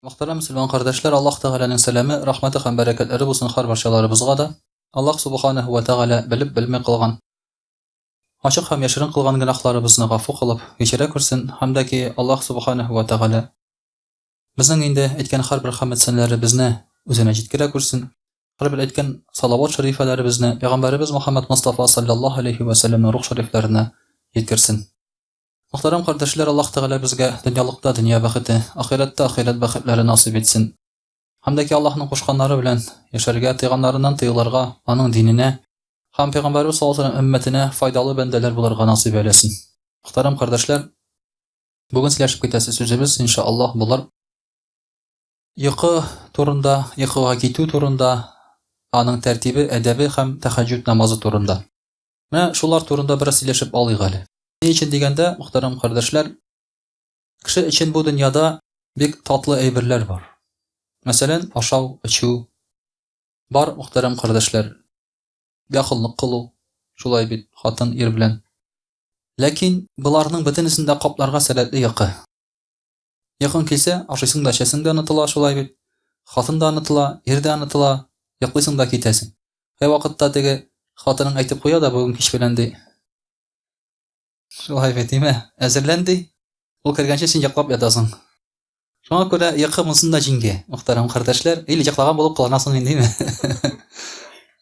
Мөхтәрәм мөселман кардәшләр, Аллаһ Тәгаләнең сәламе, рәхмәте һәм бәрәкәтләре булсын һәрбарчаларыбызга да. Аллаһ Субханаһу ва Тәгалә белеп белми кылган, ачык һәм яшерен кылган гөнаһларыбызны гафу кылып, кичерә күрсен һәм дә ки Аллаһ Субханаһу ва Тәгалә безнең инде әйткән һәрбер хәмд сәнәләребезне үзенә җиткерә күрсен. Һәрбер әйткән салават шәрифәләребезне пәйгамбәребез Мөхәммәд Мостафа саллаллаһу алейхи ва сәлләмнең рух шәрифләренә җиткерсен. Мөхтәрәм кардәшләр, Аллаһ Тәгалә безгә дөньялыкта дөнья бәхете, ахирәттә ахирәт бәхетләре насыйп итсен. Һәм дә ки Аллаһның кушканнары белән яшәргә, тыйганнарыннан тыелырга, аның диненә һәм пәйгамбәребез саллаллаһу алейһи ва сәлләм өммәтенә файдалы бәндәләр булырга насыйп әйләсен. Мөхтәрәм кардәшләр, бүген сөйләшеп китәсе сүзебез, иншаАллаһ, булыр йокы турында, йокыга китү турында, аның тәртибе, әдәбе һәм тәһәҗҗүд намазы турында. Менә шулар турында бераз сөйләшеп алыйк әле. Ни өчен дигәндә, мөхтәрәм кардәшләр, кеше өчен бу дөньяда бик татлы әйберләр бар. Мәсәлән, ашау, эчү бар, мөхтәрәм кардәшләр. Якынлык кылу, шулай бит, хатын ир белән. Ләкин боларның бөтенесен дә капларга сәләтле йокы. Йокың килсә, ашыйсың да, эчәсең дә онытыла, шулай бит. Хатын да онытыла, ир дә онытыла, йоклыйсың да китәсең. Кайвакытта теге хатының әйтеп куя да бүген кич белән ди. Шулай бит, димә. Әзерлән ди. Ул кергәнче син йоклап ятасың. Шуңа күрә йокы монысын да җиңгә, мөхтәрәм кардәшләр. Или йоклаган булып кыланасың инде, димә.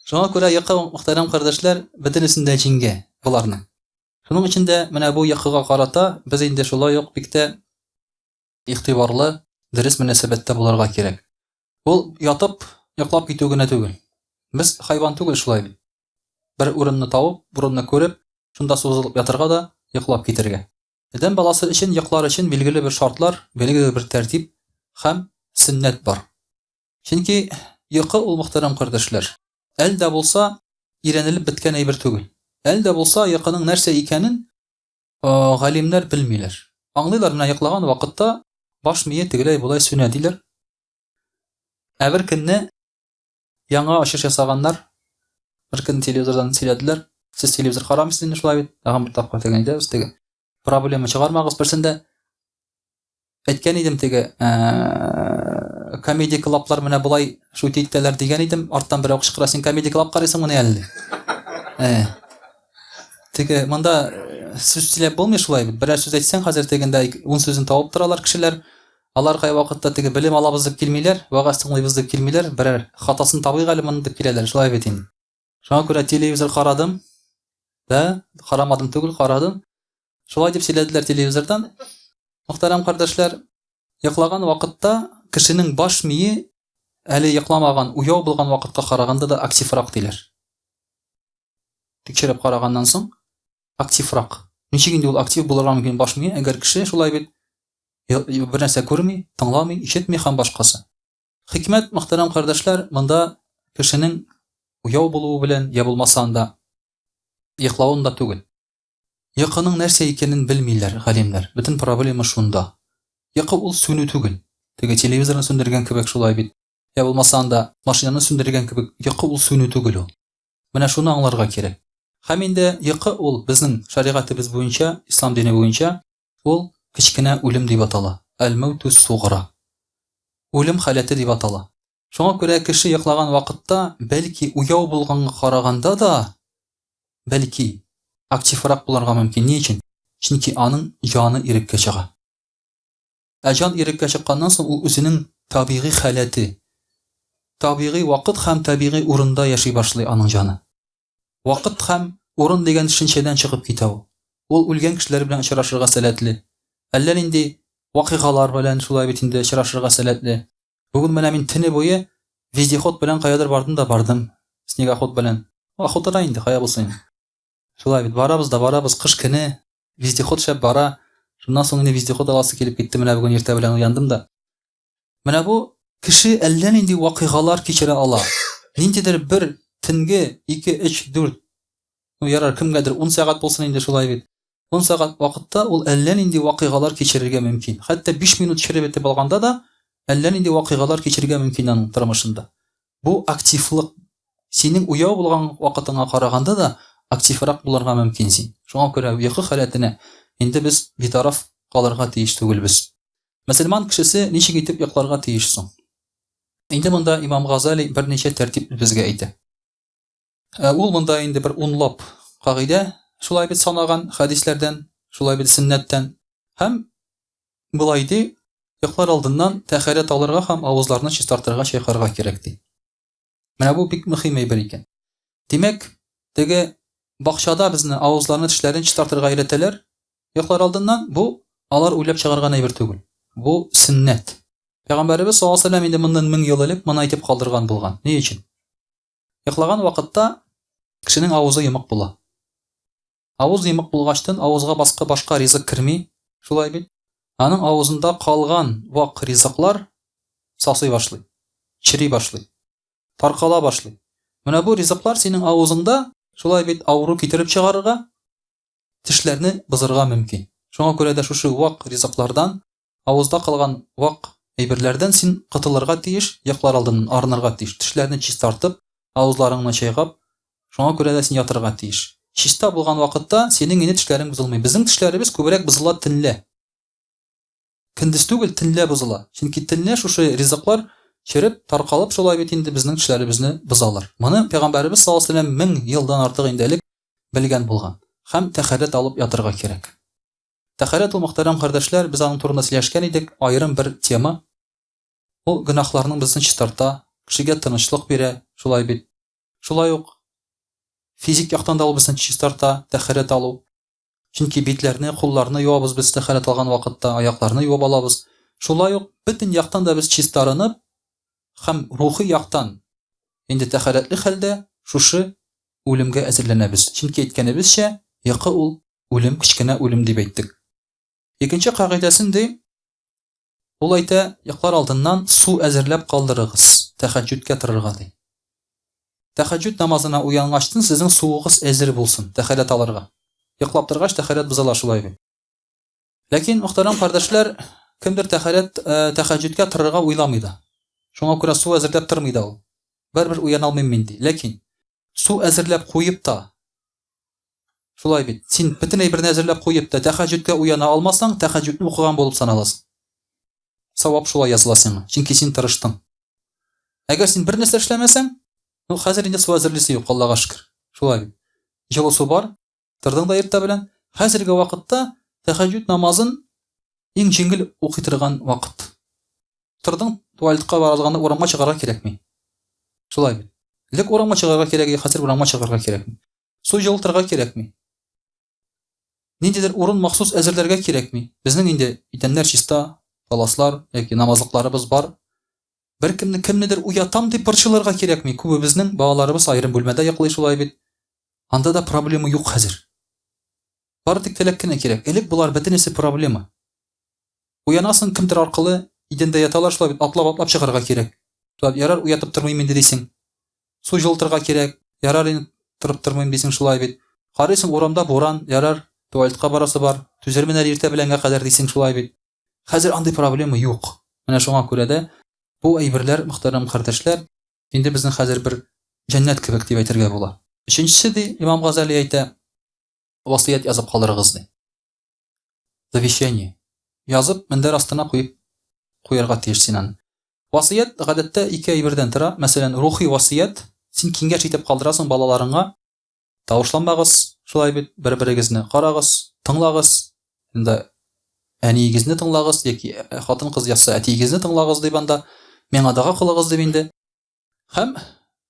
Шуңа күрә йокы, мөхтәрәм кардәшләр, бөтенесен дә җиңгә боларның. Шуның өчен дә менә бу йокыга карата без инде шулай ук бик тә игътибарлы, дөрес мөнәсәбәттә булырга кирәк. Ул ятып, йоклап китү генә түгел. Без хайван түгел шулай бит. Бер урынны табып, урынны күреп, шунда сузылып ятырга да, йоклап китергә. Адәм баласы өчен йоклар өчен билгеле бер шартлар, билгеле бер тәртип һәм сөннәт бар. Чөнки йокы ул, мөхтәрәм кардәшләр, әле дә булса өйрәнелеп беткән әйбер түгел. Әле дә булса йокының нәрсә икәнен галимнәр белмиләр. Аңлыйлар, менә йоклаган вакытта баш мие тегеләй-болай сүнә диләр. Ә бер көнне яңа ачыш ясаганнар. Бер көн телевизордан сөйләделәр. Сез телевизор карамыйсыз инде шулай бит. Тагын бер тапкыр дигән идебез теге. Проблема чыгармагыз берсендә. Әйткән идем теге, комедия клаблар менә болай шутить итәләр дигән идем. Арттан берәү кычкыра, син комедия клаб карыйсыңмыни әле? Э. Теге монда сүз сөйләп булмый шулай бит. Берәр сүз әйтсәң, хәзер тегендә ун сүзен табып торалар кешеләр. Алар кайвакытта теге белем алабыз дип килмиләр, вәгазь тыңлыйбыз дип килмиләр, берәр хатасын табыйк әле моны дип киләләр, шулай бит инде. Шуңа күрә телевизор карадым. Да, карамадым түгел, карадым. Шулай дип сөйләделәр телевизордан. Мөхтәрәм кардәшләр, йоклаган вакытта кешенең баш мие әле йокламаган, уяу булган вакытка караганда да активрак диләр. Тикшереп караганнан соң, активрак. Ничек инде ул актив булырга мөмкин баш мие, әгәр кеше шулай бит бер нәрсә күрми, тыңламый, ишетми һәм башкасы. Хикмәт, мөхтәрәм кардәшләр, монда кешенең уяу булуы белән, я булмаса анда йоклавын да түгел. Йокының нәрсә икәнен белмиләр галимнәр. Бөтен проблема шунда. Йокы ул сүнү түгел. Теге телевизорны сүндергән кебек шулай бит. Я булмаса анда машинаны сүндергән кебек йокы ул сүнү түгел ул. Менә шуны аңларга кирәк. Һәм инде йокы ул безнең шәригатебез буенча, ислам дине буенча ул кечкенә үлем дип атала. Әл-мәүтү сугра. Үлем халәте дип атала. Шуңа күрә кеше йоклаган вакытта, бәлки уяу булганга караганда да, бәлки активрак булырга мөмкин. Ни өчен? Чөнки аның җаны иреккә чыга. Ә җан иреккә чыкканнан соң ул үзенең табигый халәте, табигый вакыт һәм табигый урында яши башлый аның җаны. Вакыт һәм урын дигән төшенчәдән чыгып китә ул. Ул үлгән кешеләр белән очрашырга сәләтле. Әллә нинди вакыйгалар белән шулай бит инде очрашырга сәләтле. Бүген менә мин төне буе вездеход белән каядыр бардым да бардым. Снегоход белән. Охотада инде, кая булсын инде. Шулай бит, барабыз да барабыз, кыш көне, вездеход шәп бара. Шуннан соң инде вездеход аласы килеп китте, менә бүген иртә белән уяндым да. Менә бу кеше әллә нинди вакыйгалар кичерә ала. Ниндидер бер төнге 2, 3, 4, ну ярар, кемгәдер 10 сәгать булсын инде шулай бит. 10 сәгать вакытта ул әллә нинди вакыйгалар кичерергә мөмкин. Хәтта 5 минут череп бетеп алганда да әллә нинди вакыйгалар кичерергә мөмкин аның тормышында. Бу активлык. Синең уяу булган вакытыңа караганда да активрак булырга мөмкин син. Шуңа күрә йокы халәтенә инде без битараф калырга тиеш түгелбез. Мөселман кешесе ничек итеп йокларга тиеш соң? Инде монда Имам Газали берничә тәртип безгә әйтә. Ә ул монда инде бер унлап кагыйдә шулай бит санаган хәдисләрдән, шулай бит сөннәттән. Һәм болай ди, йоклар алдыннан тәһарәт алырга һәм авызларны чистартырга, чайкарга кирәк ди. Менә бу бик мөһим әйбер икән. Димәк, теге бакчада безне авызларны, тешләрен чистартырга өйрәтәләр, йоклар алдыннан, бу алар уйлап чыгарган әйбер түгел. Бу сөннәт. Пәйгамбәребез саллаллаһу алейһи вәсәлләм инде моннан 1000 ел элек моны әйтеп калдырган булган. Ни өчен? Йоклаган вакытта кешенең авызы йомык була. Авыз йомык булгачтын, авызга баска башка ризык керми, шулай бит? Аның авызында калган вак ризыклар сасый башлый, чери башлый, таркала башлый. Менә бу ризыклар синең авызыңда, шулай бит, авыру китереп чыгарырга, тешләрне бозырга мөмкин. Шуңа күрә дә шушы вак ризыклардан, авызда калган вак әйберләрдән син котылырга тиеш, йоклар алдыннан арынырга тиеш. Тешләрне чистартып, авызларыңны чайкап, шуңа күрә дә син ятырга тиеш. Чиста булган вакытта синең инде тешләрең бозылмый. Безнең тешләребез күбрәк бозыла төнлә. Көндез түгел, төнлә бозыла. Чөнки төнлә шушы ризыклар череп, таркалып шулай бит инде безнең тешләребезне бозалар. Моны пәйгамбәребез саллаллаһу алейһи ва сәлләм 1000 елдан артык инде элек белгән булган. Һәм тәһарәт алып ятырга кирәк. Тәһарәт ул, мөхтәрәм кардәшләр, без аның турында сөйләшкән идек, аерым бер тема. Ул гөнаһларның безне чистарта, кешегә тынычлык бирә, шулай бит. Шулай ук физик яктан да ул безне чистарта, тәһарәт алу. Чөнки битләрне, кулларны юабыз без тәһарәт алган вакытта, аякларны юып алабыз. Шулай ук бөтен яктан да без чистарынып һәм рухи яктан инде тәһарәтле хәлдә шушы үлемгә әзерләнәбез. Чөнки әйткәнебезчә, йокы ул үлем, кечкенә үлем дип әйттек. Икенче кагыйдәсен ди, ул әйтә, йоклар алдыннан су әзерләп калдырыгыз, тәһәҗҗүдкә торырга ди. Тәһәҗҗүд намазына уянгачтын сезнең суыгыз әзер булсын, тәһарәт алырга. Йоклап торгач тәһарәт бозыла шулай бит. Ләкин, мөхтәрәм кардәшләр, кемдер тәһарәт, э, тәһәҗҗүдкә торырга уйламый да. Шуңа күрә су әзерләп тормый да ул. Барыбер уяна алмыйм мин ди. Ләкин су әзерләп куеп та, шулай бит, син бөтен әйберне әзерләп куеп та тәһәҗҗүдкә уяна алмасаң, тәһәҗҗүдне укыган булып саналасың. Савап шулай языла сиңа, чөнки син тырыштың. Әгәр син бер нәрсә эшләмәсәң, ну хәзер инде су әзерлисе юк, Аллага шөкер. Шулай бит. Җылы су бар, Тордың да иртә белән. Хәзерге вакытта тәһәҗҗүд намазын иң җиңел укый торган вакыт. Тордың, туалетка барганда урамга чыгарга кирәкми. Шулай бит. Элек урамга чыгарга кирәк, хәзер урамга чыгарга кирәкми. Су җылытырга кирәкми. Ниндидер урын махсус әзерләргә кирәкми. Безнең инде идәннәр чиста, паласлар яки намазлыкларыбыз бар. Беркемне кемнедер уятам дип борчылырга кирәкми. Күбебезнең балаларыбыз аерым бүлмәдә йоклый шулай бит. Анда да проблема юк хәзер. Бары тик теләк кенә кирәк. Элек болар бөтенесе проблема. Уянасың кемдер аркылы, идәндә яталар шулай бит, атлап-атлап чыгарга кирәк. Шулай ярар уятып тормыйм инде дисең. Су җылытырга кирәк, ярар инде торып тормыйм дисең шулай бит. Карыйсың урамда буран, ярар, туалетка барасы бар, түзермен әле иртә беләнгә кадәр дисең шулай бит. Хәзер андый проблема юк. Менә шуңа күрә дә бу әйберләр, мөхтәрәм кардәшләр, инде безнең хәзер бер җәннәт кебек дип әйтергә була. Өченчесе ди, Имам Газали әйтә, васыять язып калырыгыз ди. Завещание. Язып, мендәр астына куеп куярга тиеш син аны. Васыять гадәттә ике әйбердән тора. Мәсәлән, рухи васыять, син киңәш итеп калдырасың балаларыңа, Тавышланмагыз, шулай бит, бер-берегезне карагыз, тыңлагыз. Инде әниегезне тыңлагыз яки э, хатын-кыз язса әтиегезне тыңлагыз дип анда миңа дога кылыгыз дип инде. Һәм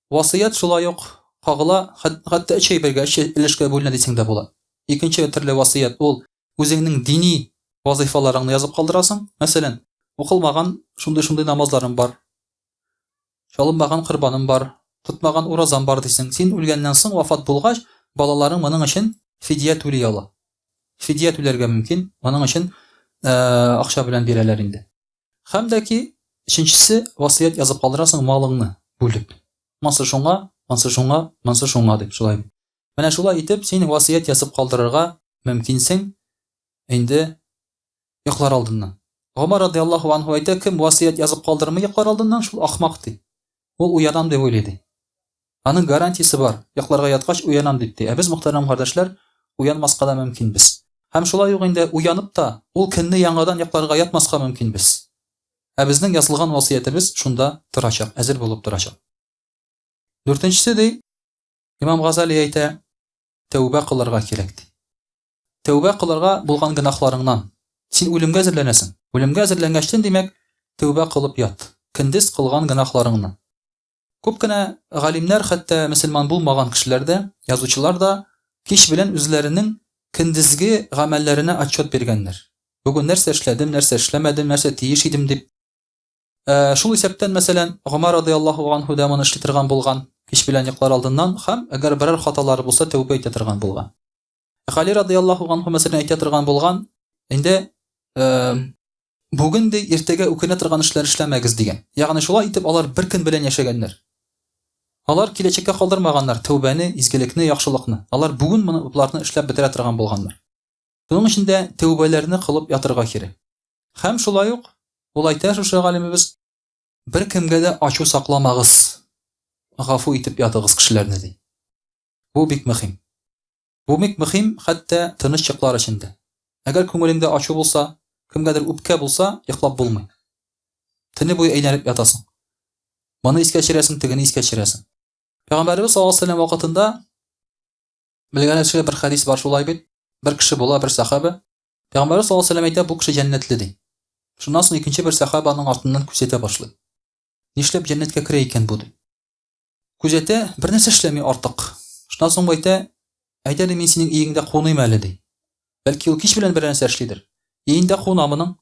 васыять шулай ук кагыла, хәтта өч әйбергә, өч өлешкә бүленә дисең дә була. Икенче төрле васыять ул үзеңнең дини вазыйфаларыңны язып калдырасың. Мәсәлән, укылмаган шундый-шундый намазларым бар. Чалынмаган корбаным бар, тотмаган уразам бар дисең. Син үлгәннән соң, вафат булгач, балаларың моның өчен фидия түли ала. Фидия түләргә мөмкин, моның өчен акча белән бирәләр инде. Һәм дә ки, өченчесе, васыять язып калдырасың малыңны бүлеп. Монсы шуңа, монсы шуңа, монсы шуңа дип, шулай. Менә шулай итеп син васыять язып калдырырга мөмкинсең инде йоклар алдыннан. Гомар радиаллаһу анһу әйтә, кем васыять язып калдырмый йоклар алдыннан, шул ахмак ди. Ул уянам дип уйлый ди. Аның гарантиясе бар. Йокларга яткач уянам дип ди. Ә без, мөхтәрәм кардәшләр, уянмаска да мөмкинбез. Һәм шулай ук инде уянып та, ул көнне яңадан йокларга ятмаска мөмкинбез. Ә безнең язылган васыятебез шунда торачак, әзер булып торачак. Дүртенчесе ди, Имам Газали әйтә, тәүбә кылырга кирәк ди. Тәүбә кылырга булган гөнаһларыңнан. Син үлемгә әзерләнәсең. Үлемгә әзерләнгәчтен, димәк, тәүбә кылып ят. Көндез кылган гөнаһларыңны. Күп кенә галимнәр, хәтта мөселман булмаган кешеләр дә, язучылар да кич белән үзләренең көндезге гамәлләренә отчет биргәннәр. Бүген нәрсә эшләдем, нәрсә эшләмәдем, нәрсә тиеш идем дип. Ә, шул исәптән, мәсәлән, Гомәр радыяллаһу анһу да моны эшли торган булган, кич белән йоклар алдыннан һәм әгәр берәр хаталары булса, тәүбә итә торган булган. Гали радыяллаһу анһу мәсәлән әйтә торган булган, инде бүген ди, иртәгә үкенә торган эшләр эшләмәгез дигән. Ягъни шулай итеп алар бер көн белән яшәгәннәр. Алар киләчәккә калдырмаганнар тәүбәне, изгелекне, яхшылыкны. Алар бүген моны боларны эшләп бетерә торган булганнар. Шуның өчен дә тәүбәләрне кылып ятырга кирәк. Һәм шулай ук ул әйтә шушы галимебез, беркемгә дә ачу сакламагыз, гафу итеп ятыгыз кешеләрне ди. Бу бик мөһим. Бу бик мөһим, хәтта тыныч йоклар өчен дә. Әгәр күңелеңдә ачу булса, кемгәдер үпкә булса, йоклап булмый. Төне буе әйләнеп ятасың. Моны искә төшерәсең, тегене искә төшерәсең. Пәйгамбәребез саллаллаһу алейһи вәсәлләм вакытында белгәнегезчә бер хәдис бар шулай бит. Бер кеше була, бер сахаба. Пәйгамбәребез саллаллаһу алейһи вәсәлләм әйтә, бу кеше җәннәтле ди. Шуннан соң икенче бер сахаба аның артыннан күзәтә башлый. Нишләп җәннәткә керә икән бу ди. Күзәтә, бер нәрсә эшләми артык. Шуннан соң бу әйтә, әйдә әле мин синең өеңдә куныйм әле, ди. Бәлки ул кич белән бер нәрсә эшлидер. Өендә куна моның.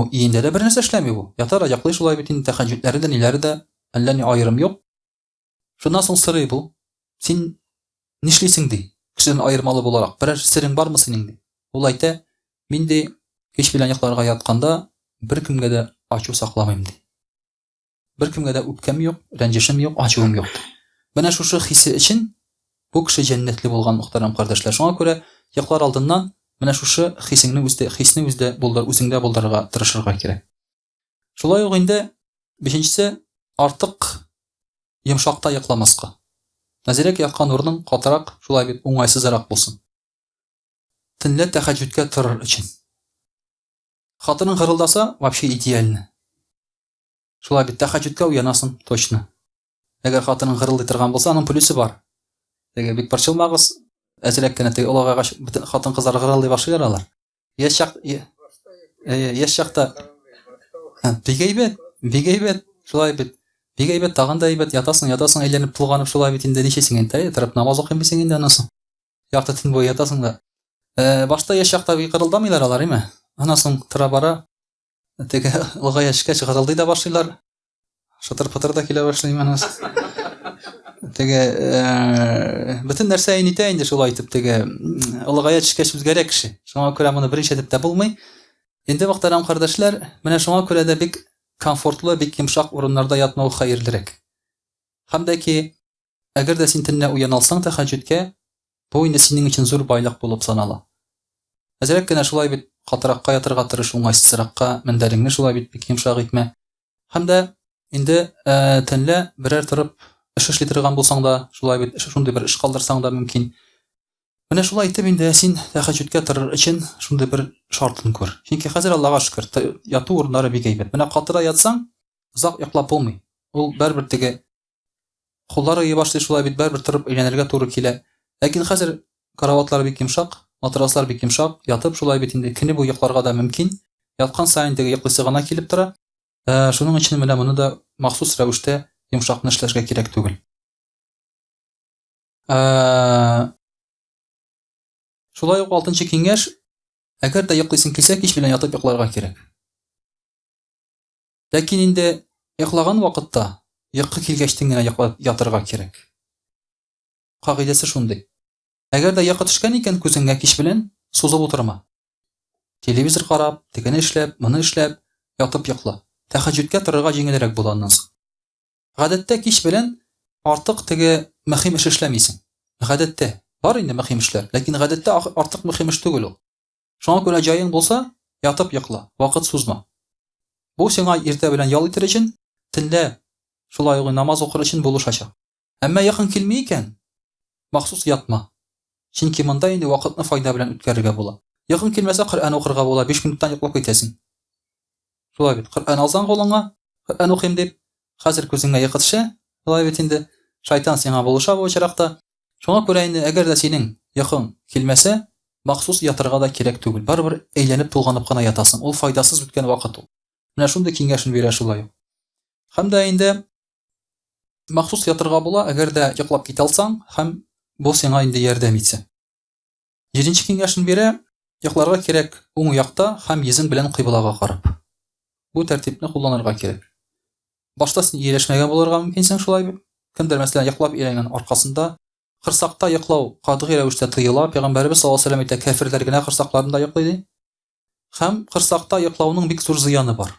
Өендә дә бер нәрсә эшләми бу. Ята да йоклый шулай бит инде, тәһәҗҗүдләре дә, ниләре дә, әллә ни аерым юк. Шуннан соң сорый бу, син нишлисең, ди, кешедән аермалы буларак, берәр серең бармы синең, ди. Ул әйтә, мин, ди, кич белән йокларга ятканда беркемгә дә ачу сакламыйм, ди. Беркемгә дә үпкәм юк, рәнҗешем юк, ачуым юк. Менә шушы хисе өчен бу кеше җәннәтле булган, мөхтәрәм кардәшләр. Шуңа күрә йоклар алдыннан менә шушы хисеңне үздә, хисне үздә булдыр, үзеңдә булдырырга тырышырга кирәк. Шулай ук инде бишенчесе артык йомшакта йокламаска. Әзрәк яткан урының катырак, шулай бит уңайсызрак булсын. Төнлә тәһәҗҗүдкә торыр өчен. Хатының гырылдаса, вообще идеально. Шулай бит, тәһәҗҗүдкә уянасың, точно. Әгәр хатының гырылдый торган булса, аның плюсы бар. Теге бик борчылмагыз, әзрәк кенә теге олыгайгач бөтен хатын-кызлар гырылдый башлыйлар алар. Яшь чак яшь чакта бик әйбәт, бик әйбәт, шулай бит. Бик әйбәт, тагын да әйбәт, ятасың, ятасың, әйләнеп тулганып шулай бит инде ничәсең инде, торып намаз укыйм дисең инде аннан соң. Ярты төн буе ятасың да. Э, башта яшь чакта бик гырылдамыйлар алар, име? Аннан соң тора бара Теге олыгая төшкәч гырылдый да башлыйлар. Шытыр-пытыр да килә башлый менә. Теге э, бөтен нәрсә инитә инде шулай итеп теге олыгая төшкәч үзгәрә кеше. Шуңа күрә моны берничә дип тә булмый. Инде мөхтәрәм кардәшләр, менә шуңа күрә дә бик комфортлы, бик йомшак урыннарда ятмау хәерлерәк. Һәм дә ки, әгәр дә син төнлә уяна алсаң тәһәҗҗүдкә, Бу инде синең өчен зур байлык булып санала. Әзрәк кенә шулай бит катыракка ятырга тырыш, уңайсызракка, мендәреңне шулай бит бик йомшак итмә. Һәм дә инде э, төнлә берәр торып эш эшли торган булсаң да, шулай бит шундый бер эш калдырсаң да мөмкин. Менә шулай итеп инде син тәһәҗҗүдкә торыр өчен шундый бер шартын күр. Чөнки хәзер Аллага шөкер, яту урыннары бик әйбәт. Менә катыра ятсаң, озак йоклап булмый. Ул бәрбер теге Куллар ойый башлый шулай бит, бәрбер торып әйләнергә туры килә. Ләкин хәзер караватлар бик йомшак, матраслар бик йомшак, ятып шулай бит инде көне буе йокларга да мөмкин. Яткан саен теге йоклыйсы гына килеп тора. Ә, шуның өчен менә моны да махсус рәвештә йомшакны эшләргә кирәк түгел. Ә, шулай ук алтынчы киңәш, әгәр дә йоклыйсың килсә, кич белән ятып йокларга кирәк. Ләкин инде йоклаган вакытта йокы килгәчтен генә йоклап ятырга кирәк. Кагыйдәсе шундый. Әгәр дә йокы төшкән икән күзеңгә кич белән, сузып утырма. Телевизор карап, тегене эшләп, моны эшләп, ятып йокла. Тәһәҗҗүдкә торырга җиңелрәк була аннан соң. Гадәттә кич белән артык теге мөһим эш эшләмисең. Гадәттә бар инде мөһим эшләр, ләкин гадәттә артык мөһим эш түгел ул. Шуңа күрә җаең булса, ятып йокла, вакыт сузма. Бу сиңа иртә белән ял итер өчен, төнлә шулай ук намаз укыр өчен булышачак. Әмма якын килми икән, махсус ятма. Чөнки монда инде вакытны файда белән үткәрергә була. Йокың килмәсә, Коръән укырга була, 5 минуттан йоклап китәсең. Шулай бит. Коръән алсаң кулыңа, Коръән укыйм дип, хәзер күзеңә йокы төшә. Шулай бит инде. Шайтан сиңа булыша бу очракта. Шуңа күрә инде, әгәр дә синең йокың килмәсә, махсус ятырга да кирәк түгел. Барыбер әйләнеп тулганып кына ятасың. Ул файдасыз үткән вакыт ул. Менә шундый киңәшен бирә шулай ук. Һәм дә инде махсус ятырга була, әгәр дә йоклап китә алсаң, һәм бу сиңа инде ярдәм итсә. Җиденче киңәшен бирә, йокларга кирәк уң якта һәм йөзең белән кыйблага карап. Бу тәртипне кулланырга кирәк. Башта син ияләшмәгән булырга мөмкинсең шулай бит. Кемдер, мәсәлән, йоклап өйрәнгән аркасында корсакта йоклау катгый рәвештә тыела. Пәйгамбәребез саллаллаһу алейһи ва сәлләм әйтә, кәферләр генә корсакларында йоклый ди. Һәм корсакта йоклауның бик зур зыяны бар.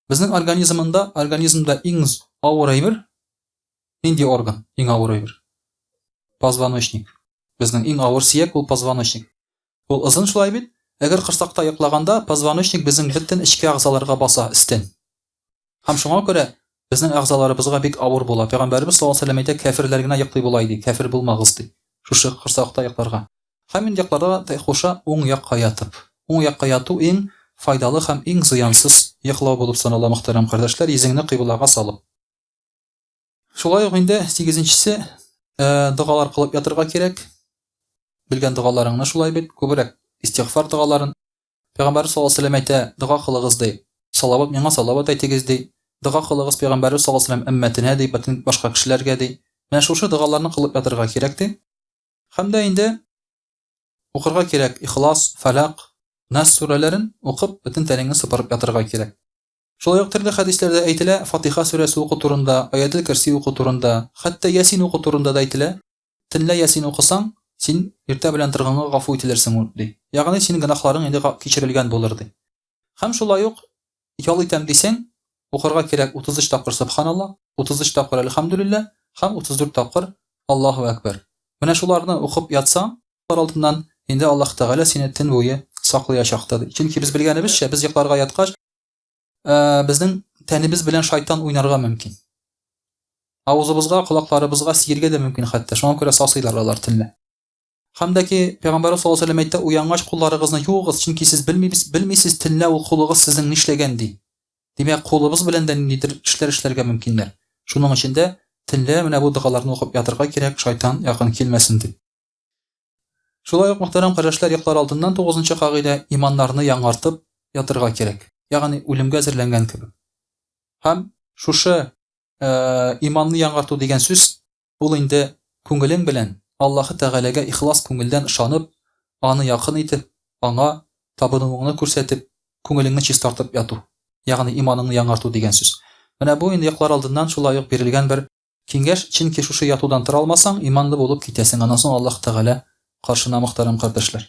Безнең организмында, организмда иң авыр әйбер нинди орган? Иң авыр әйбер. Позвоночник. Безнең иң авыр сөяк ул позвоночник. Ул озын шулай бит. Әгәр корсакта йоклаганда, позвоночник безнең бөтен эчке әгъзаларга баса өстен. Һәм шуңа күрә безнең әгъзаларыбызга бик авыр була. Пәйгамбәребез саллаллаһу алейһи ва сәлләм әйтә, кәферләр генә йоклый болай ди. Кәфер булмагыз ди. Шушы корсакта йокларга. Һәм инде йокларга да куша уң якка ятып. Уң якка яту иң файдалы һәм иң зыянсыз йоклау булып санала, мөхтәрәм кардәшләр, йөзеңне кыйблага салып. Шулай ук инде сигезенчесе, догалар кылып ятырга кирәк. Белгән догаларыңны шулай бит, күбрәк истигъфар догаларын. Пәйгамбәр саллаллаһу алейһи ва сәлләм әйтә, дога кылыгыз ди. Салават миңа салават әйтегез ди. Дога кылыгыз пәйгамбәрбез саллаллаһу алейһи ва сәлләм өммәтенә ди, бөтен башка кешеләргә ди. Менә шушы догаларны кылып ятырга кирәк ди. Һәм дә инде укырга кирәк Ихлас, Фәләк, Нас сүрәләрен укып, бөтен тәнеңне сыпырып ятырга кирәк. Шулай ук төрле хәдисләрдә әйтелә, Фатиха сүрәсе уку турында, Аятел Көрси уку турында, хәтта Ясин уку турында да әйтелә. Төнлә Ясин укысаң, син иртә белән торганга гафу ителерсең, ди. Ягъни синең гөнаһларың инде кичерелгән булыр, ди. Һәм шулай ук ял итәм дисәң, укырга кирәк 33 тапкыр Сөбханаллаһ, 33 тапкыр Әлхәмдүлилләһ һәм 34 тапкыр Аллаһу әкбәр. Менә шуларны укып ятсаң, йоклар алдыннан инде Аллаһ Тәгалә сине төн буе саклыячак та ди. Чөнки без белгәнебезчә, без йокларга яткач, безнең тәнебез белән шайтан уйнарга мөмкин. Авызыбызга, колакларыбызга сиергә дә мөмкин хәтта. Шуңа күрә сасыйлар алар төнлә. Һәм дә ки, Пәйгамбәребез саллаллаһу алейһи ва сәлләм әйтте, уянгач кулларыгызны юыгыз, чөнки сез белмибез, белмисез төнлә ул кулыгыз сезнең нишләгән, ди. Димәк, кулыбыз белән дә ниндидер эшләр эшләргә мөмкиннәр. Шуның өчен дә төнлә менә бу догаларны укып ятырга кирәк, шайтан якын килмәсен дип. Шулай ук, мөхтәрәм кардәшләр, йоклар алдыннан тугызынчы кагыйдә, иманнарны яңартып ятырга кирәк. Ягъни үлемгә әзерләнгән кебек. Һәм шушы иманны яңарту дигән сүз Ул инде күңелең белән Аллаһы Тәгаләгә ихлас күңелдән ышанып, Аны якын итеп, Аңа табынуыңны күрсәтеп, күңелеңне чистартып яту, ягъни иманыңны яңарту дигән сүз. Менә бу инде йоклар алдыннан шулай ук бирелгән бер киңәш, чөнки шушы ятудан тора алмасаң, иманлы булып китәсең, аннан соң Аллаһ Тәгалә каршына, мөхтәрәм кардәшләр.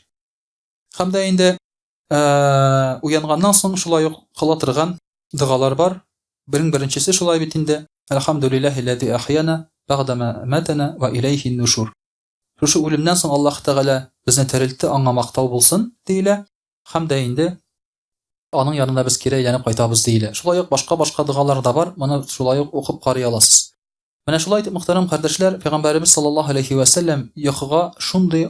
Һәм дә инде уянганнан соң шулай ук кыла торган догалар бар. Берең беренчесе шулай бит инде, Әлхәмдүлилләһи ләзи әхьяна бәгъдәмә әмәтәнә вә иләйһин нушур. Шушы үлемнән соң Аллаһ Тәгалә безне терелтте, аңа мактау булсын, диелә. Һәм дә инде аның янына без кире әйләнеп кайтабыз, диелә. Шулай ук башка-башка догалар да бар, моны шулай ук укып карый аласыз. Менә шулай итеп, мөхтәрәм кардәшләр, Пәйгамбәребез саллаллаһу алейһи вә сәлләм йокыга шундый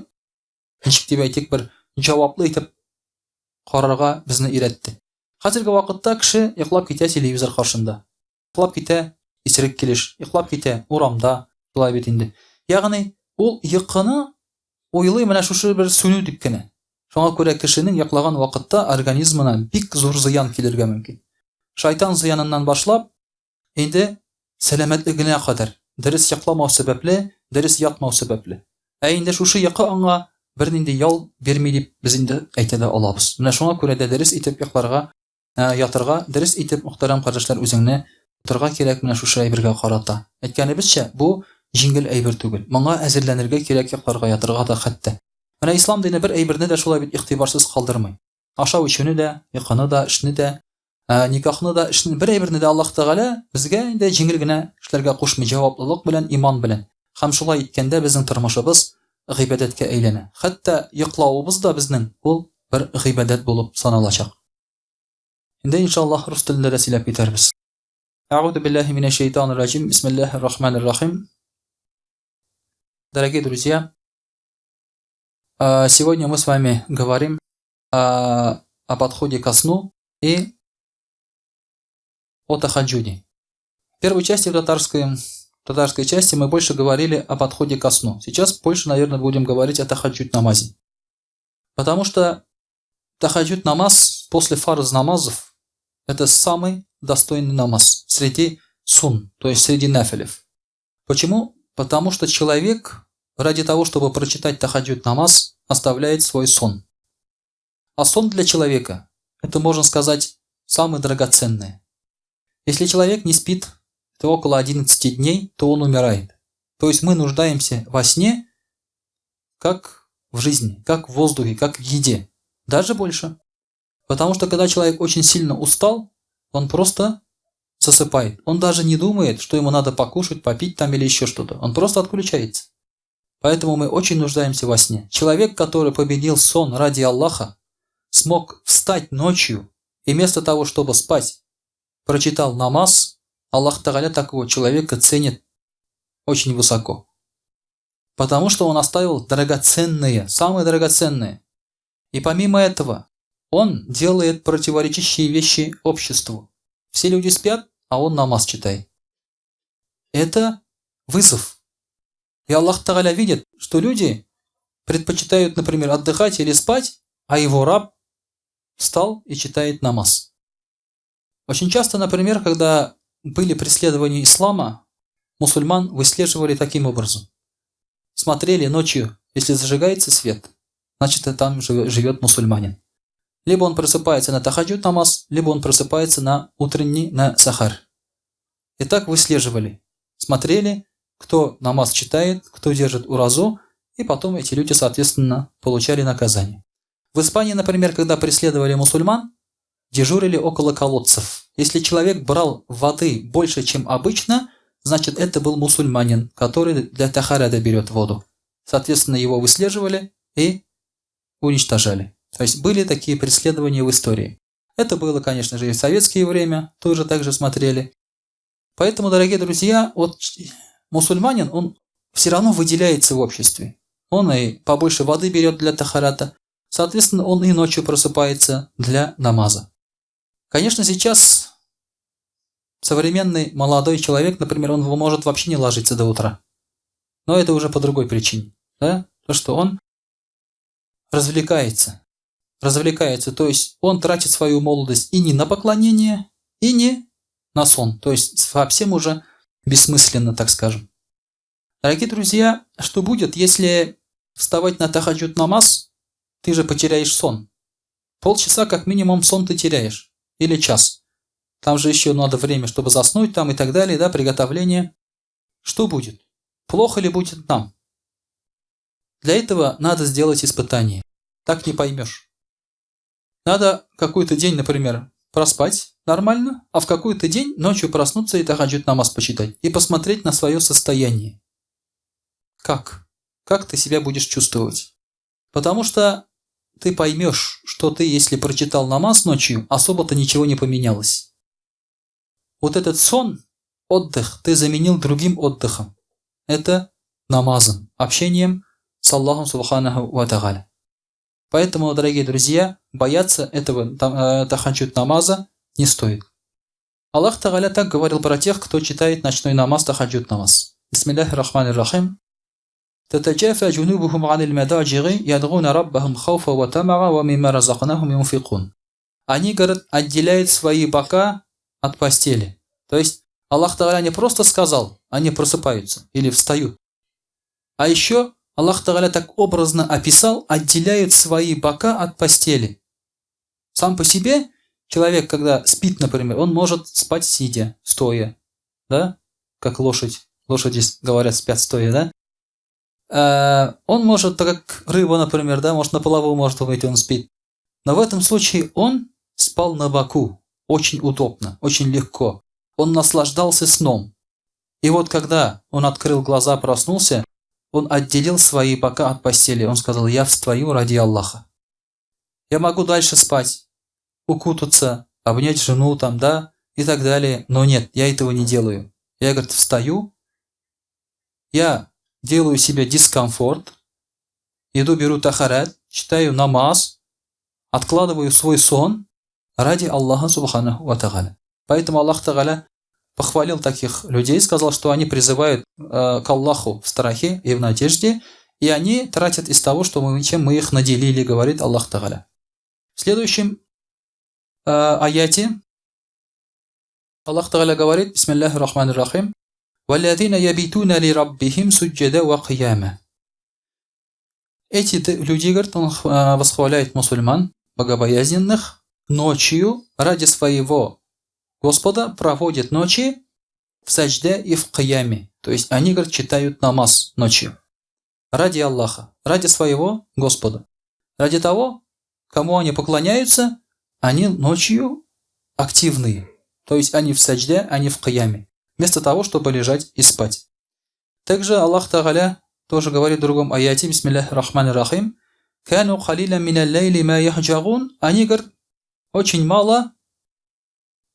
ничек дип әйтик, бер җаваплы итеп карарга безне өйрәтте. Хәзерге вакытта кеше йоклап китә телевизор каршында. Йоклап китә исерек килеш, йоклап китә урамда, шулай бит инде. Ягъни ул йокыны уйлый менә шушы бер сүнү дип кенә. Шуңа күрә кешенең йоклаган вакытта организмына бик зур зыян килергә мөмкин. Шайтан зыяныннан башлап, Инде сәламәтлегенә кадәр, дөрес йокламау сәбәпле, дөрес ятмау сәбәпле. Ә инде шушы йокы аңа бернинди ял бирми дип без инде әйтә дә алабыз. Менә шуңа күрә дә дөрес итеп йокларга, ятырга, дөрес итеп, мөхтәрәм кардәшләр, үзеңне тотырга кирәк менә шушы әйбергә карата. Әйткәнебезчә, бу җиңел әйбер түгел. Моңа әзерләнергә кирәк йокларга, ятырга да хәтта. Менә ислам дине бер әйберне дә шулай бит игътибарсыз калдырмый. Ашау-эчүне дә, йокыны да, эшне дә, никахны да, эшне, бер әйберне дә Аллаһ Тәгалә безгә инде җиңел генә эшләргә кушмый, җаваплылык белән, иман белән. Һәм шулай иткәндә безнең тормышыбыз гыйбадәткә әйләнә. Хәтта йоклавыбыз да безнең ул бер гыйбадәт булып саналачак. Инде иншаллаһ рус телендә дә сөйләп китәрбез. Әгъузу биллаһи минәш шәйтанир раҗим. Бисмиллаһир рахманир рахим. Дорогие друзья, сегодня мы с вами говорим. о подходе ко сну и о тахаджуде. В первой части, в татарской части мы больше говорили о подходе ко сну. Сейчас больше, наверное, будем говорить о тахаджуд намазе. Потому что тахаджуд намаз после фарз намазов – это самый достойный намаз среди сун, то есть среди нафилев. Почему? Потому что человек ради того, чтобы прочитать тахаджуд намаз, оставляет свой сон. А сон для человека – это, можно сказать, самый драгоценный. Если человек не спит, то около 11 дней, то он умирает. То есть мы нуждаемся во сне, как в жизни, как в воздухе, как в еде. Даже больше. Потому что когда человек очень сильно устал, он просто засыпает. Он даже не думает, что ему надо покушать, попить там или еще что-то. Он просто отключается. Поэтому мы очень нуждаемся во сне. Человек, который победил сон ради Аллаха, смог встать ночью и вместо того, чтобы спать, прочитал намаз, Аллах Тагаля такого человека ценит очень высоко. Потому что он оставил драгоценные, самые драгоценные. И помимо этого, он делает противоречащие вещи обществу. Все люди спят, а он намаз читает. Это вызов. И Аллах Тагаля видит, что люди предпочитают, например, отдыхать или спать, а его раб встал и читает намаз. Очень часто, например, когда были преследования ислама, мусульман выслеживали таким образом. Смотрели ночью, если зажигается свет, значит там живет мусульманин. Либо он просыпается на тахаджуд намаз, либо он просыпается на утренний, на сахар. И так выслеживали. Смотрели, кто намаз читает, кто держит уразу, и потом эти люди, соответственно, получали наказание. В Испании, например, когда преследовали мусульман, дежурили около колодцев. Если человек брал воды больше, чем обычно, значит это был мусульманин, который для тахарата берет воду. Соответственно, его выслеживали и уничтожали. То есть были такие преследования в истории. Это было, конечно же, и в советское время, тоже так же смотрели. Поэтому, дорогие друзья, вот мусульманин, он все равно выделяется в обществе. Он и побольше воды берет для тахарата. Соответственно, он и ночью просыпается для намаза. Конечно, сейчас современный молодой человек, например, он может вообще не ложиться до утра. Но это уже по другой причине. Да? То, что он развлекается. Развлекается, то есть он тратит свою молодость и не на поклонение, и не на сон. То есть совсем уже бессмысленно, так скажем. Дорогие друзья, что будет, если вставать на тахаджуд намаз, ты же потеряешь сон. Полчаса как минимум сон ты теряешь. Или час. Там же еще надо время, чтобы заснуть там и так далее, да, приготовление. Что будет? Плохо ли будет нам? Для этого надо сделать испытание. Так не поймешь. Надо какой-то день, например, проспать нормально, а в какой-то день ночью проснуться и тахаджуд намаз почитать. И посмотреть на свое состояние. Как? Как ты себя будешь чувствовать? Потому что ты поймешь, что ты, если прочитал намаз ночью, особо-то ничего не поменялось. Вот этот сон, отдых, ты заменил другим отдыхом. Это намазом, общением с Аллахом Субханаху ва Тааля. Поэтому, дорогие друзья, бояться этого тахаджуд намаза не стоит. Аллах Тагаля так говорил про тех, кто читает ночной намаз, тахаджуд намаз. Бисмиллахи рахмани рахим. تتجافى جنوبهم عن المضاجع يدعون ربهم خوفا وطمعا ومما رزقناهم ينفقون. Они, говорят, отделяют свои бока от постели. То есть Аллах Тагаля не просто сказал, они просыпаются или встают. А еще Аллах Тагаля так образно описал, отделяют свои бока от постели. Сам по себе человек, когда спит, например, он может спать сидя, стоя, да, как лошадь. Лошади, говорят, спят стоя, да? Он может, так как рыба, например, да, может на плаву, может быть, он спит. Но в этом случае он спал на боку. Очень удобно, очень легко. Он наслаждался сном. И вот когда он открыл глаза, проснулся, он отделил свои бока от постели. Он сказал: я встаю ради Аллаха. Я могу дальше спать, укутаться, обнять жену там, да, и так далее. Но нет, я этого не делаю. Я, говорит, встаю, я делаю себе дискомфорт, иду, беру тахарат, читаю намаз, Откладываю свой сон ради Аллаха Субханаху Ва Тагаля. Поэтому Аллах Тагаля похвалил таких людей, сказал, что они призывают к Аллаху в страхе и в надежде, и они тратят из того, что мы, чем мы их наделили, говорит Аллах Тагаля. В следующем аяте Аллах Тагаля говорит, Бисмиллахи рахмани рахим, «Валлазина ябитуна ли раббихим суджада ва кияма». Эти люди, говорит, он восхваляет мусульман, богобоязненных, ночью ради своего Господа проводят ночи в саджде и в кияме. То есть они, говорит, читают намаз ночью. Ради Аллаха, ради своего Господа. Ради того, кому они поклоняются, они ночью активные. То есть они в саджде, они в кияме. Вместо того, чтобы лежать и спать. Также Аллах Тагаля тоже говорит в другом аяте, Бисмиллахи рахмани рахим, «Кану қалиля мина лейли ма яхджагун». Они, говорит, очень мало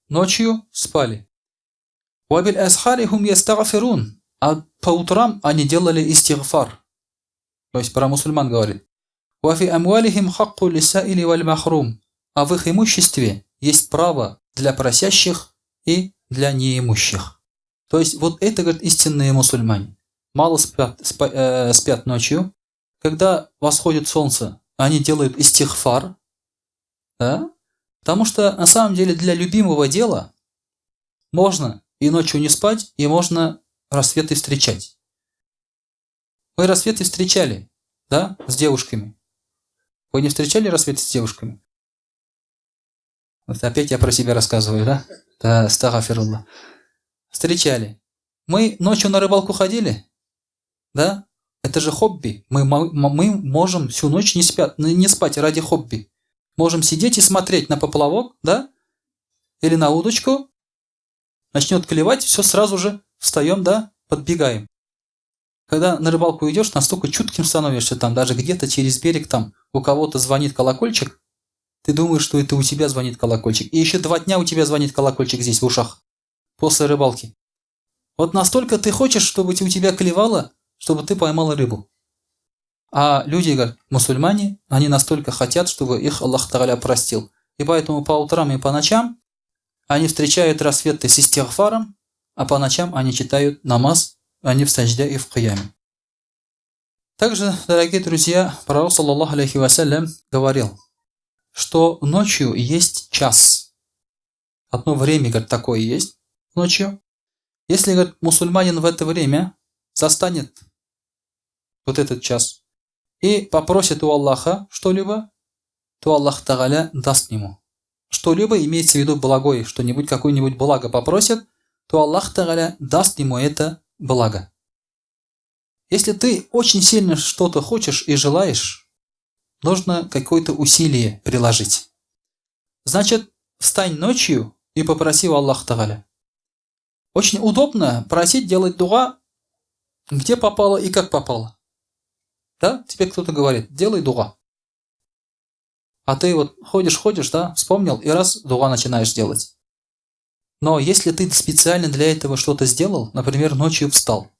ночью спали. «Вабиль асхари хум ястагфирун». А по утрам они делали истигфар. То есть про мусульман говорит. «Вафи амвалихим хакку лисаили валь махрум». А в их имуществе есть право для просящих и для неимущих. То есть вот это, говорит, истинные мусульмане. Мало спят ночью. Когда восходит солнце, они делают истигфар. Да? Потому что на самом деле для любимого дела можно и ночью не спать, и можно рассветы встречать. Мы рассветы встречали, да, с девушками. Вы не встречали рассветы с девушками? Вот опять я про себя рассказываю, да? Да, астагфируллах. Встречали. Мы ночью на рыбалку ходили, да? Это же хобби. Мы можем всю ночь не спать ради хобби. Можем сидеть и смотреть на поплавок, да? Или на удочку. Начнет клевать, все сразу же встаем, да? Подбегаем. Когда на рыбалку идешь, настолько чутким становишься, там даже где-то через берег там у кого-то звонит колокольчик, ты думаешь, что это у тебя звонит колокольчик. И еще 2 дня у тебя звонит колокольчик здесь в ушах после рыбалки. Вот настолько ты хочешь, чтобы у тебя клевало, чтобы ты поймал рыбу. А люди, говорят, мусульмане, они настолько хотят, чтобы их Аллах Тагаля простил. И поэтому по утрам и по ночам они встречают рассветы с истигфаром, а по ночам они читают намаз, они в сажде и в кияме. Также, дорогие друзья, пророк, саллаллаху алейхи вассалям, говорил, что ночью есть час. Одно время, говорит, такое есть ночью. Если, говорит, мусульманин в это время застанет вот этот час и попросит у Аллаха что-либо, то Аллах Тагаля даст ему. Что-либо, имеется в виду благое, что-нибудь, какое-нибудь благо попросит, то Аллах Тагаля даст ему это благо. Если ты очень сильно что-то хочешь и желаешь, нужно какое-то усилие приложить. Значит, встань ночью и попроси у Аллаха Тагаля. Очень удобно просить, делать дуа, где попало и как попало. Да? Тебе кто-то говорит, делай дуа. А ты вот ходишь, ходишь, да, вспомнил, и раз дуа начинаешь делать. Но если ты специально для этого что-то сделал, например, ночью встал,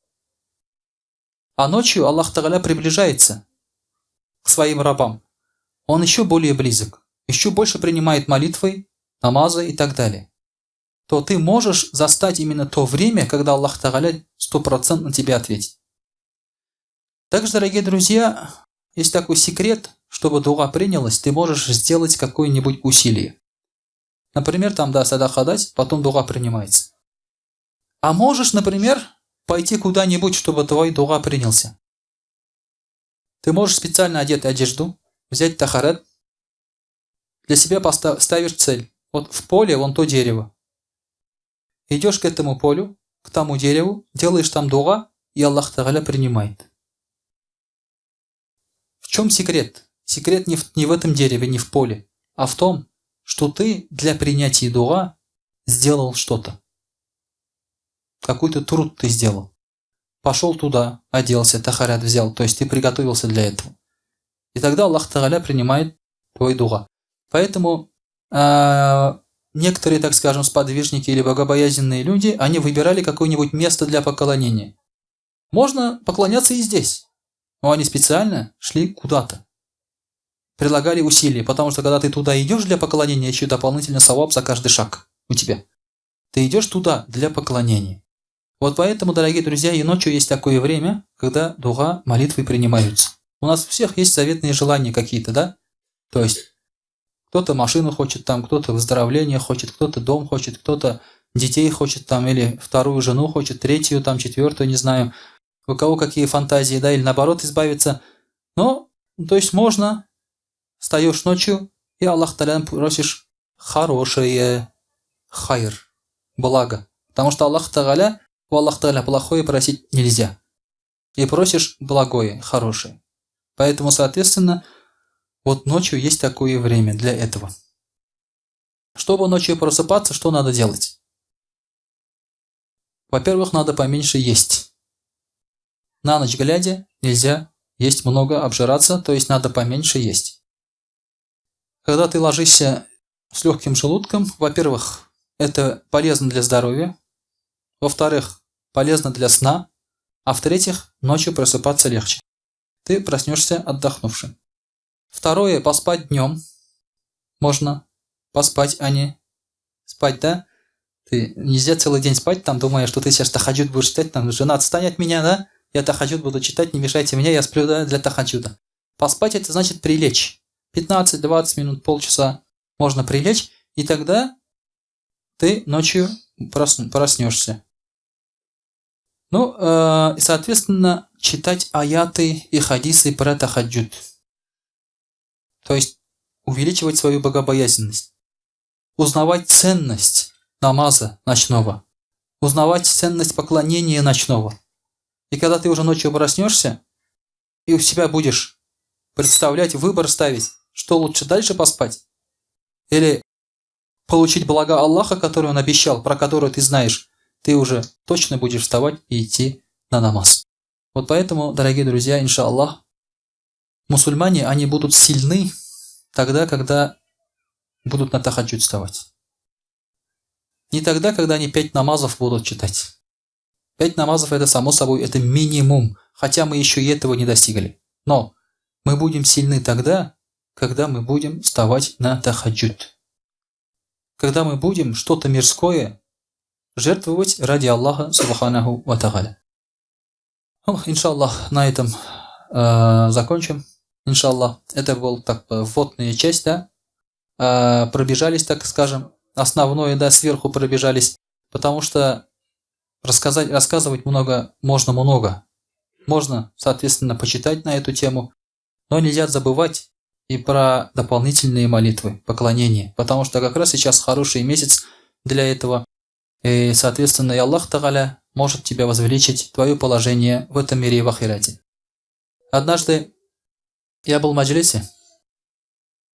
а ночью Аллах Тагаля приближается к своим рабам, он еще более близок, еще больше принимает молитвы, намазы и так далее, то ты можешь застать именно то время, когда Аллах Тагаля стопроцентно тебе ответит. Также, дорогие друзья, есть такой секрет, чтобы дуа принялась, ты можешь сделать какое-нибудь усилие. Например, там, да, садака дать, потом дуа принимается. А можешь, например, пойти куда-нибудь, чтобы твой дуа принялся. Ты можешь специально одеть одежду, взять тахарат, для себя ставишь цель. Вот в поле вон то дерево. Идешь к этому полю, к тому дереву, делаешь там дуа, и Аллах Тагаля принимает. В чем секрет? Секрет не в этом дереве, не в поле, а в том, что ты для принятия дуа сделал что-то. Какой-то труд ты сделал. Пошел туда, оделся, тахарят взял, то есть ты приготовился для этого. И тогда Аллах Тагаля принимает твой дуа. Поэтому некоторые, так скажем, сподвижники или богобоязненные люди, они выбирали какое-нибудь место для поклонения. Можно поклоняться и здесь, но они специально шли куда-то. Прилагали усилия, потому что когда ты туда идешь для поклонения, еще дополнительно саваб за каждый шаг у тебя. Ты идешь туда для поклонения. Вот поэтому, дорогие друзья, и ночью есть такое время, когда дуга, молитвы принимаются. У нас у всех есть заветные желания какие-то, да? То есть кто-то машину хочет там, кто-то выздоровление хочет, кто-то дом хочет, кто-то детей хочет там, или вторую жену хочет, третью там, четвертую, не знаю. У кого какие фантазии, да, или наоборот избавиться. Но, то есть можно, встаешь ночью, и Аллах Талян просишь хорошее, хайр, благо. Потому что Аллах Тагаля, у Аллах Тагаля плохое просить нельзя. И просишь благое, хорошее. Поэтому, соответственно, вот ночью есть такое время для этого. Чтобы ночью просыпаться, что надо делать? Во-первых, надо поменьше есть. На ночь глядя нельзя есть много, обжираться, то есть надо поменьше есть. Когда ты ложишься с легким желудком, во-первых, это полезно для здоровья, во-вторых, полезно для сна, а в-третьих, ночью просыпаться легче. Ты проснешься отдохнувшим. Второе, поспать днем. Можно поспать, а не спать, да? Ты нельзя целый день спать, там, думая, что ты сейчас тахаджуд будешь читать, там, жена, отстань от меня, да? Я тахаджуд буду читать, не мешайте мне, я сплю, да, для тахаджуда. Поспать – это значит прилечь. 15-20 минут, полчаса можно прилечь, и тогда ты ночью проснешься. Ну, соответственно, читать аяты и хадисы про тахаджуд. То есть увеличивать свою богобоязненность. Узнавать ценность намаза ночного. Узнавать ценность поклонения ночного. И когда ты уже ночью проснешься, и у себя будешь представлять, выбор ставить, что лучше дальше поспать, или получить благо Аллаха, которое Он обещал, про которое ты знаешь, ты уже точно будешь вставать и идти на намаз. Вот поэтому, дорогие друзья, иншаллах, мусульмане, они будут сильны тогда, когда будут на тахаджуд вставать. Не тогда, когда они 5 намазов будут читать. 5 намазов это само собой, это минимум, хотя мы еще и этого не достигли. Но мы будем сильны тогда, когда мы будем вставать на тахаджуд. Когда мы будем что-то мирское жертвовать ради Аллаха субханаху ва тагаля. Ну, иншаллах, на этом закончим. Иншаллах, это был так вводная часть, да? Пробежались, так скажем, основное, да, сверху пробежались, потому что рассказывать много можно много. Можно, соответственно, почитать на эту тему, но нельзя забывать и про дополнительные молитвы, поклонения, потому что как раз сейчас хороший месяц для этого. И, соответственно, и Аллах Тагаля может тебя возвеличить, твое положение в этом мире и в ахирате. Однажды я был в маджлисе,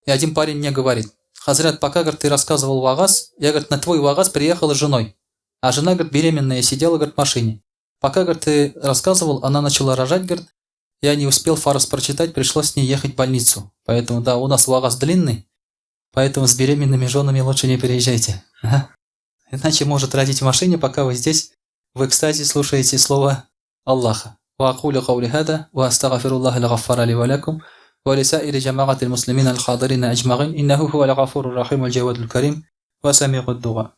и один парень мне говорит: «Хазрат, пока, говорит, ты рассказывал вагаз, я, говорит, на твой вагаз приехала с женой. А жена, говорит, беременная, сидела, говорит, в машине. Пока, говорит, ты рассказывал, она начала рожать, говорит, я не успел фарз прочитать, пришлось с ней ехать в больницу. Поэтому, да, у нас вагаз длинный, поэтому с беременными женами лучше не переезжайте. Ага. Иначе может родить в машине, пока вы здесь в экстазе слушаете слово Аллаха. وأقول قولي هذا وأستغفر الله الغفار لي ولكم ولسائر جماعة المسلمين الحاضرين أجمعين إنه هو الغفور الرحيم الجواد الكريم وسميع الدعاء.